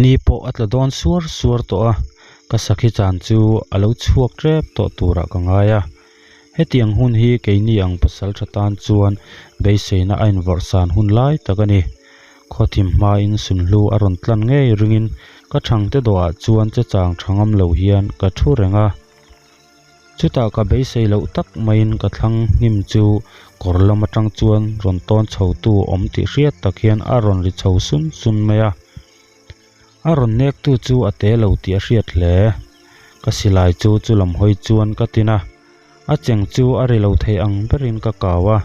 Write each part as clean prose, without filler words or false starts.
Ni pawh a tla dawn suar suar tawh a, ka sakhi chan chu a lo chhuak tep tawh turah ka ngai a. Hetiang hun hi keini ang pasal tha tan chuan beiseina a invawrh san hun lai tak a ni. Khawthim hmain sunhlu a rawn tlan ngei ringin ka thangte dawhah chuan che chang tha ngam lo hian ka thu reng a. Chutah ka beisei loh tak maiin ka thlang hnim chu kawr lam atang chuan rawn tawn chho tu awm tih hriat tak hian a rawn ri chho sun sun mai a. A rawn nek tu chu a te lo tih a hriat hle. Ka silai chu chu lam hawi chuan ka tin a, a cheng chu a ri lo thei ang berin ka kau a,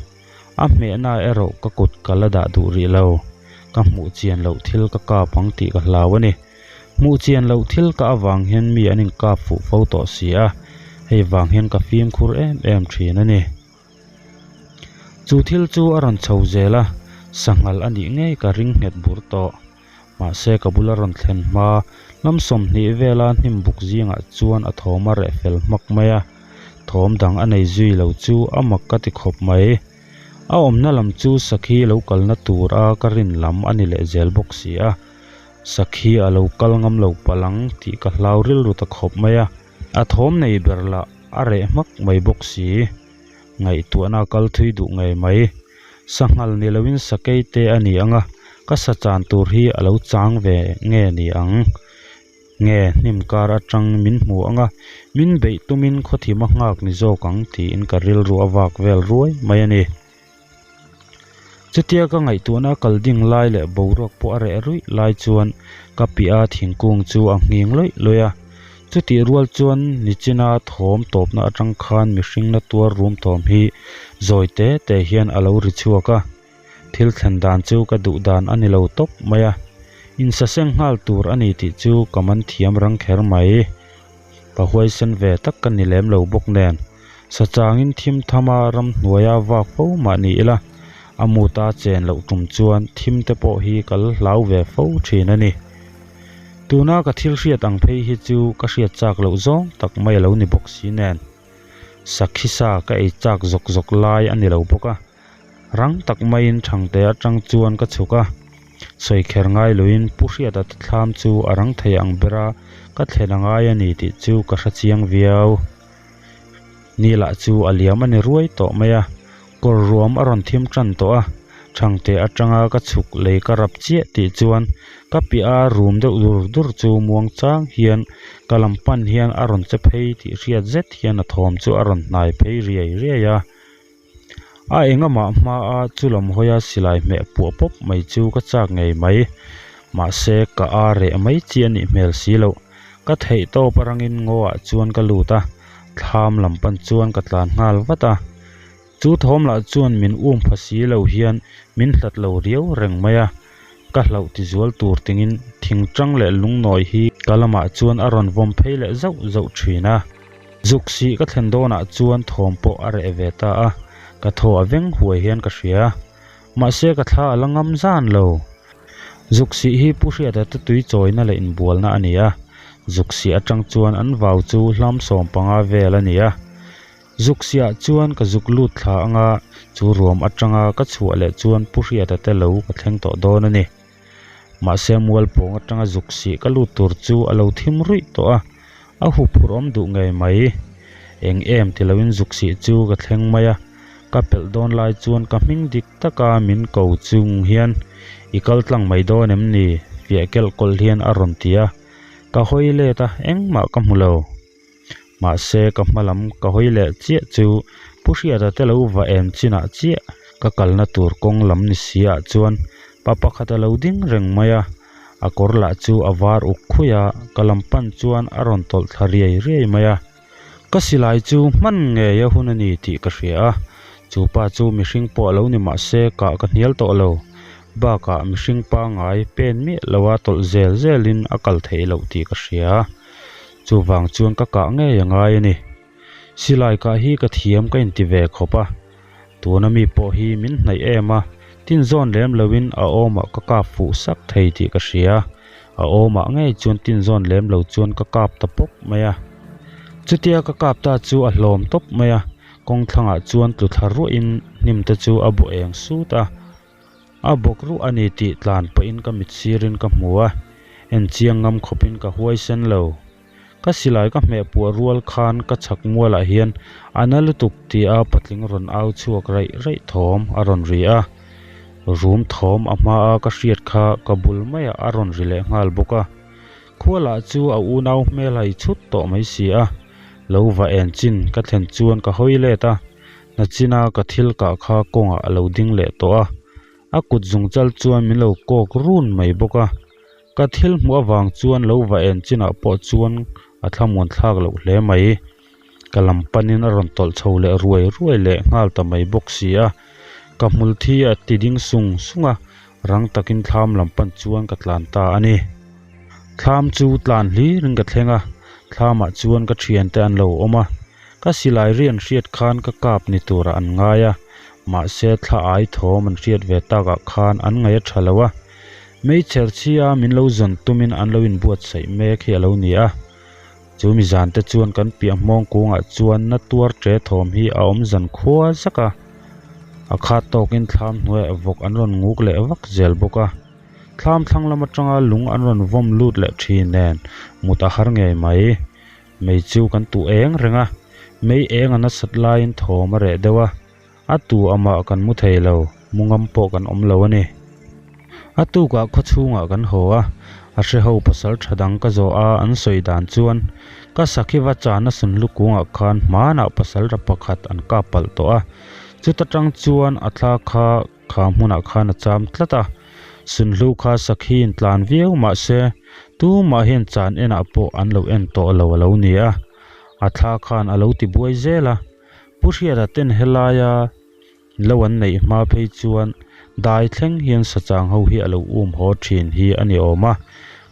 a hmehna erawh ka kut ka la dah duh rih lo. Ka hmuh chian loh thil ka kap ang tih ka hlau a ni. Hmuh chian loh thil ka avang hian mi an inkap fuh fo tawh si a, hei vang hian ka fimkhur em em thin a ni. Chu thil chu a rawn chho zel a, sanghal a nih ngei ka ring nghet bur tawh. Mahse ka bula rawn thlen hma lam 20 vela hnim buk zingah chuan a thawm a reh fel hmak mai a, thawm dang a nei zui lo chu a mak ka ti khawp mai. A awmna lam chu sakhi lo kalna tura ka rin lam a ni leh zel bawk si a. Sakhi a lo kal ngam lo palh ang tih ka hlau rilru ta khawp mai a, a thawm nei ber lah a reh hmak mai bawk si. Ngaihtuahna a kal thui duh ngei mai. Sanghal ni loin sakei te a ni ang a, ka sa chan tur hi a lo chang ve nge ni ang? Nge hnim kar atang min hmu ang a, min beih tumin khawthim a nghak ni zawk ang tiin ka rilru a vak vel ruai mai a ni. Chutia ka ngaihtuahna kal ding lai leh boruak pawh a reh ruih lai chuan ka piah a thingkung chu a nghing lawih lawih a. Chutih rual chuan nichina thawm tawpna atang khan mihring na tuar rum thawm hi zawi te te hian a lo ri chhuak a. Thil thlen dan chu ka duh dan a ni lo tawp mai a. Insaseng nghal tur a ni tih chu ka man thiam rang kher mai. Pa huaisen ve tak ka ni lem lo bawk nen, sachangin thim thama ramhnuaia vak fo mah ni ila, a muta chen loh tum chuan thim te pawh hi ka la hlau ve fo thin a ni. Tuna ka thil hriat ang phei hi chu ka hriat chak loh zawng tak mai a lo ni bawk si nen, sakhi sa ka ei chak zawk zawk lai a ni lo bawk a. Rang tak maiin Thangte atang chuan ka chhuk a, sawi kher ngai loin Pu Hriata te thlam chu a rang thei ang bera ka thlen a ngai a ni tih chu ka hre chiang viau. Ni lah chu a liam a ni ruai tawh mai a, kawr ruam a rawn thim tan tawh a, Thangte atanga ka chhuk lei ka rap chiah tih chuan ka piah a rum deuh dur dur chu muang chang hian ka lam pan hian a rawn che phei tih hriat zet hian a thawm chu a rawn hnai phei riai riai a. A engamah hmaa chulam hawia silai hmeh puah pawp mai chu ka chak ngei mai. Mahse ka a reh mai chi a nih hmel si loh. Ka theih tawp arangin ngaw ah chuan ka lut a, thlam lam pan chuan ka tlan nghal vat a. Chu thawm lah chuan min um pha si lo hian min hlat lo riau reng mai a. Ka hlauh ti zual tur tingin thingtang leh lungnawi hi ka lamah chuan a rawn vawm phei leh zauh zauh thin a. Zuk sih ka thlen dawnah chuan thawm pawh a reh ve ta a, ka thaw a veng huai hian ka hria. Mahse ka thla a la ngam zan lo. Zuk sih hi Pu Hriata te tui chawina leh inbualna a ni a, zuk sih atang chuan an vau chu hlam 15 vel a ni a. Zuk sihah chuan ka zuk lut thla anga chu ruam atanga ka chhuah leh chuan Pu Hriata te lo ka thleng tawh dawn a ni. Mahse mualpawng atanga zuk sih ka lut tur chu a lo thim ruih tawh a, a huphurh awm duh ngei mai. Eng em ti loin zuk sih chu ka thleng mai a, ka pelh dawn lai chuan ka hming dik taka min ko chung hian i kal tlang mai dawn em ni? fiah kelh kawlh hian a rawn ti a, ka hawi let a, engmah ka hmu lo. Mahse ka hma lam ka hawi leh chiah chu Pu Hriata te lo va em chinah chiah ka kalna tur kawng lam ni si ah chuan pa pakhat a lo ding reng mai a, a kawr lah chu a var uk khui a, ka lam pan chuan a rawn tawlh thla riai riai mai a. Ka silai chu hman ngei a hun a ni tih ka hria a, chu pa chu mihring pawh a lo ni mahse kah ka hnial tawh lo. Bakah mihring pangai pen miah lo a tawlh zel zelin a kal theih loh tih ka hria. Chuvang chuan ka kah ngei a ngai a ni. Silai kah hi ka thiam ka inti ve khawp a. Tuna mi pawh hi min hnaih em a, tin zawn lem loin a awmah ka kap fuh sak thei tih ka hria. A awmah ngei chuan tin zawn lem lo chuan ka kap ta pawp mai a. Chutia ka kap ta chu a hlawm tawp mai a, kawng thlangah chuan tlu thla ruahin hnim te chu a bawh eng sut a. A bawk ruah a ni tih tlan pahin ka mit sirin ka hmu a. En chiang ngam khawpin ka huaisen lo. Ka silai ka hmeh puah rual khan ka chhak mualah hian a na lutuk tia patling rawn au chhuak raih raih thawm a rawn ri a. Rum thawm a hmaa ka hriat kha ka bul maiah a rawn ri leh nghal bawk a. Khua lah chu a unau hmel a i chhut tawh mai si a. Lo va en chin ka thlen chuan ka hawi let a, nachina ka thil kah kha kawngah a lo ding leh tawh a. A kut zungchal chuan min lo kawk run mai bawk a. Ka thil hmuh avang chuan lo va en chinah pawh chuan a thlamuan thlak loh hle mai. Ka lam panin a rawn tawlh chho leh ruai ruai leh nghal ta mai bawk si a. Ka hmul thi a ti ding sung sung a, rang takin thlam lam pan chuan ka tlan ta a ni. Thlam chu tlan hlirin ka thleng a, thlamah chuan ka thiante an lo awm a. Ka silai ri an hriat khan ka kap ni turah an ngai a, mahse thla ai thawm an hriat ve takah khan an ngaih a tha lo a. Meichher chhia min lo zawn tumin an lo inbuatsaih mek hi a lo ni a. Chu mi zan te chuan kan piah hmawng kungah chuan na tuar ṭe thawm hi a awm zan khua zak a. A khat tawkin thlam hnuaiah vawk an rawn nguk leh vak zel bawk a. Thlam thlang lam atanga lung an rawn vawm lut leh ṭhin nen mut a har ngei mai. Mei chu kan tuh eng reng a, mei eng a nasat laiin thawm a reh deuh a. A tu amah kan mu thei lo, mu ngam pawh kan awm lo a ni. A tukah khaw chhungah kan haw a, a hreho pasal tha dang ka zawh a an sawi dan chuan ka sakhi va chana sunhlu kungah khan hmanah pasal ra pakhat an kap palh tawh a, chuta tang chuan a thla kha kha hmunah khan a cham tlat a, sunhlu kha sakhi in tlan viau mahse tumah hian chan enah pawh an lo en tawh lo a lo ni a, a thla khan a lo ti buai zel a. Pu Hriata ten helaia lo an neih hma phei chuan dai thleng hian sachang ho hi a lo um haw thin hi a ni awm a.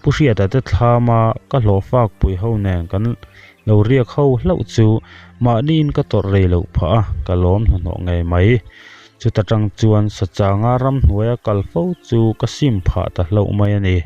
Pu Hriata te thlama ka hlawh fak pui ho nen kan lo riak ho hlauh chu mahniin ka tawrh rei loh phah a, ka lawm hnahnawh ngei mai. Chuta tang chuan sachanga ramhnuaia kal fo chu ka sim phah ta hlauh mai a ni.